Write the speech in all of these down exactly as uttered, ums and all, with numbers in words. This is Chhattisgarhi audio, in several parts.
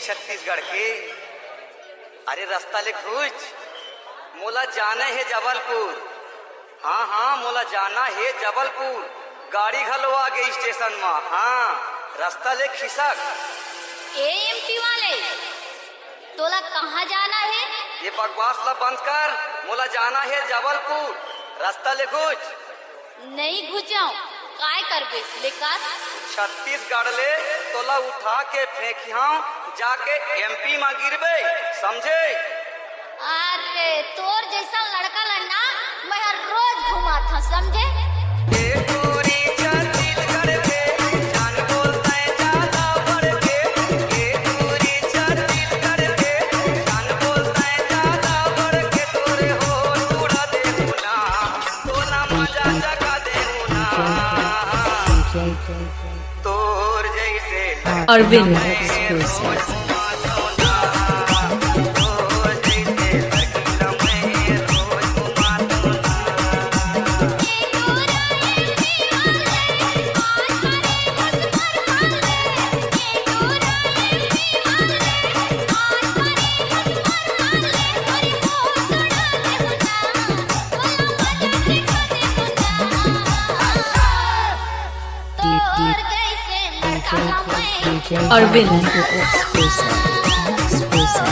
छत्तीसगढ़ के। अरे रस्ता ले घुच, मोला जाना हे जबलपुर। हाँ हाँ, मोला जाना हे जबलपुर। गाड़ी घलो आगे स्टेशन म। हाँ, रस्ता ले खिसक। ए एमपी वाले, तोला कहाँ जाना हे? ये बकवास ला बंद कर, मोला जाना हे जबलपुर। रस्ता ले घुच। नइ घुचंव, काय करबे, ले कर। छत्तीसगढ़ ले तोला उठा के फेंकिहंव, जाके एमपी म गिरबे, समझे? अरे, तोर जइसन लड़का ला ना, मैं हर रोज घुमाथंव, समझे? ए टूरी छत्तीसगढ़ के, जान बोलता है ज्यादा बढ़ के। ए टूरी छत्तीसगढ़ के, जान बोलता है ज्यादा बढ़ के। तोरे होठ उड़ा देहूँ ना, तोला मजा चखा देहूँ ना। तोर जइसे Arvind exclusive. Arvind exclusive. Exclusive.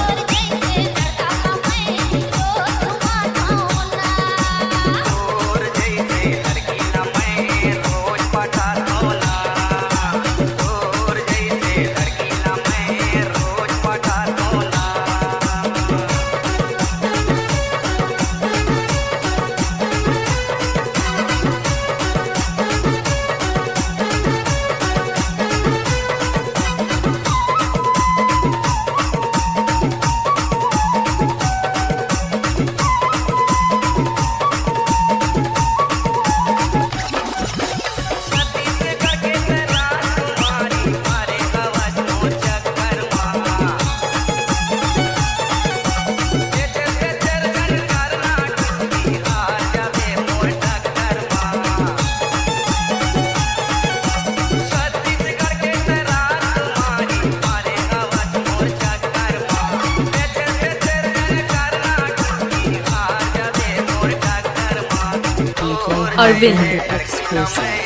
Arvind exclusive.